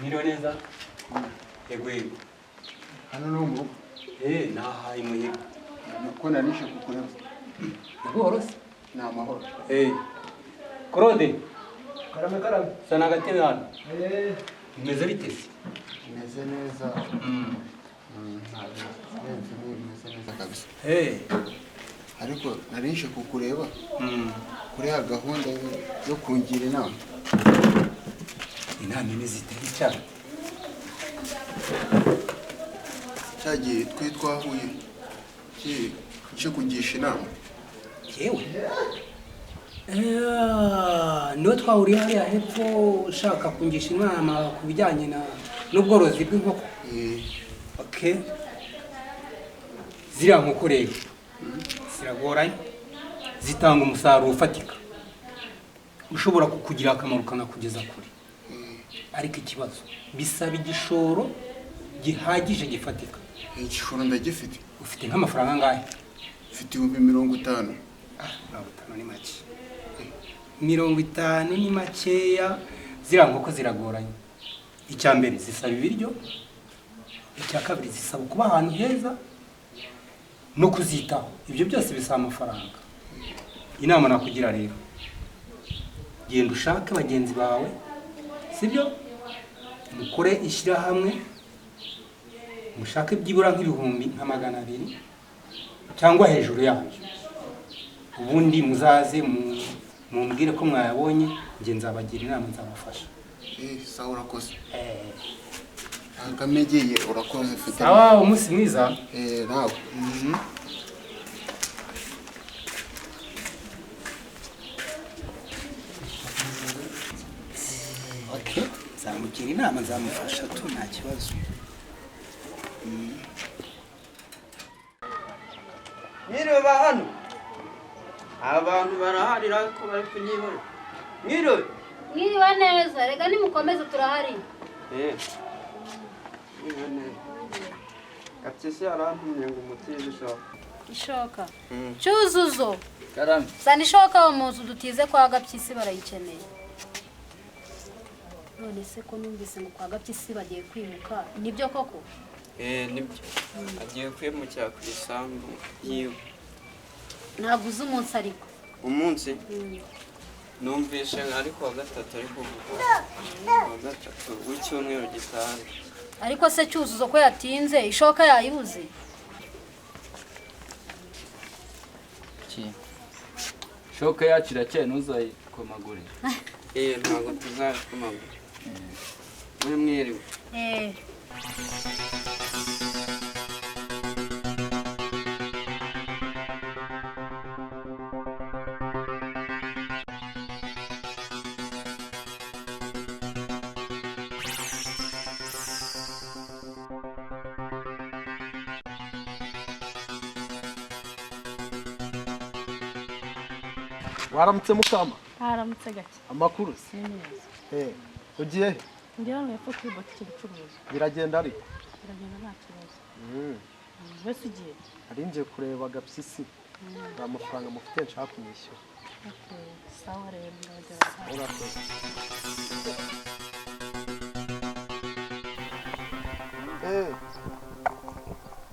Mwiriwe neza? Yego yego. Hano no mu rugo. Nahaye muhigo. Nuko narishe kukureba. Amahoro se? Ni amahoro. Claude. Karame karame. Sana agatebe hano. Bimeze bite se? Meze neza. Meze neza kabisa. Ariko narishe kukureba. Kuri ya gahunda yo kungira inama. Inama imeze itari cyane. Cyagiye twe twahuye cyo kugisha inama. Yewe. Niwe twahuriye hariya hepfo ushaka kungisha inama ku bijyanye na n'ubworozi bw'inkoko. Okay. Ziriya nkoko rero ziragoranye, zitanga umusaruro ufatika ushobora kukugira akamaro kanakugeza kure. Ariko ikibazo bisaba igishoro gihagije gifatika. Igishoro ndagifite. Ufite nk'amafaranga angahe? Mfite 50,000. 50 ni make. 50 ni makeya. Ziriya nkoko ziragoranye. Icya mbere zisaba ibiryo, icya kabiri zisaba kuba ahantu heza no kuzitaho. Ibyo byose bisaba amafaranga. Inama nakugira rero, genda ushake bagenzi bawe, sibyo? Mukore ishyirahamwe, mushake byibura nk'ibihumbi nka 200 cyangwa hejuru yabyo, ubundi muzaze mumbwire ko mwayabonye, nge nzabagira inama, nzabafasha. Sawa urakoze. Akamegeye urakoze mfite. Sawa, umunsi mwiza. Nawe. Okay, nzamugira inama, nzamufasha tu, nta kibazo. Mwiriwe ba hano. Abantu baraharira ko bari kunyibona. Mwiriwe. Mwiriwe neza, rega nimukomeze turahari. Mwiriwe neza. Gapyisi yarantumye ngo umutize ishoka. Ishoka. Cyuzuzo. Karame. Zana ishoka wo mu nzu dutize kwa Gapyisi barayikeneye. None se ko numvise ngo kwa Gapyisi bagiye kwimuka, nibyo koko? Nibyo. Agiye kwimukira ku isambu yiwe. Ntabwo uzi umunsi ariko. Umunsi? Numvise ariko wa gatatu, ariko wa gatatu w'icyumweru gitaha. Ariko se Cyuzuzo ko yatinze, ishoka yayibuze? Shoka yacu irakeye, ntuzayikomagure. Ntabwo tuzayikomagura. Muri mwiriwe. Waramutse mukama? Haramutse gake. Amakuru se? Ugiye he? Ngiye hano hepfo kuri botike gucuruza. Biragenda ariko? Biragenda nta kibazo. Wese ugiye? Nari ngiye kureba Gapyisi. Nta mafaranga mufite nshaka kumwishyura. Sawa rero, ndagera. Urakoze.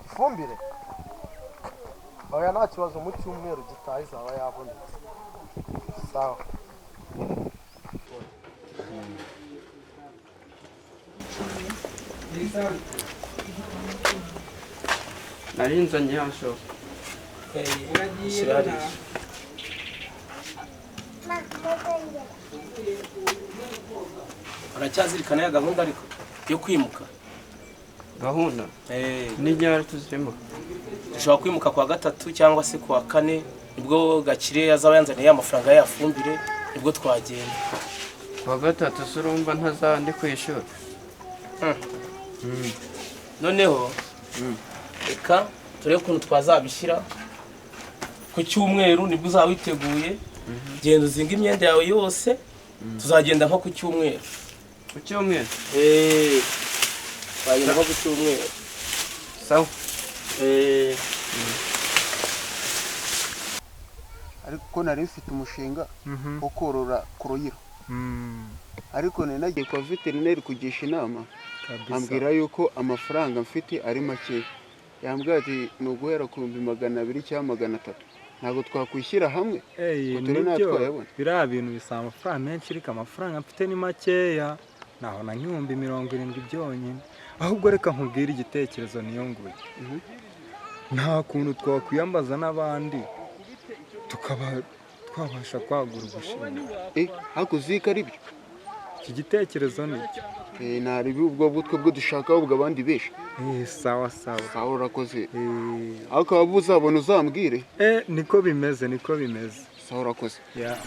Ifumbire? Oya nta kibazo, mu cyumweru gitaha izaba yabonetse. Sawa. Nari nzanye ya shoka. Uracyazirikana ya gahunda ariko yo kwimuka? Gahunda? Eh. N'iryari tuzirimo? Dushobora kwimuka kuwa gatatu cyangwa se kuwa kane, nibwo Gakire azaba yanzaniye amafaranga y'afumbire, nibwo twagenda. Kuwa gatatu se urumva ntazaba ndi ku ishuri? Noneho reka turebe ukuntu twazabishyira ku cyumweru, nibwo uzaba witeguye. Genda uzinga imyenda yawe yose, tuzagenda nko ku cyumweru. Ku cyumweru? Eh, twagenda nko ku cyumweru. Sawa. Eh. Ariko ko nari mfite umushinga wo korora kuroyiro, ariko nari nagiye kwa veterineri kugisha inama, ambwira yuko amafaranga mfite ari makeya. Yambwira ati ni uguhera ku 200,000 cyangwa 300. Ntabwo twakwishyira hamwe ngo turebe natwe Nibyo. twayabona? Biriya bintu bisaba amafaranga menshi, ariko amafaranga mfite ni makeya, nahona nk'70,000 byonyine. Ahubwo reka nkubwire igitekerezo niyunguye: nta kuntu twakwiyambaza n'abandi tukaba twabasha kwagura ubushinga? Ariko uziko ari byo. Iki gitekerezo ni cyo. Ntari ubwo butwe bwo dushaka, ahubwo abandi benshi. Sawa sawa. Sawa, urakoze. Ariko waba uzabona uzambwire. Niko bimeze, niko bimeze. Sawa, urakoze. Yeah.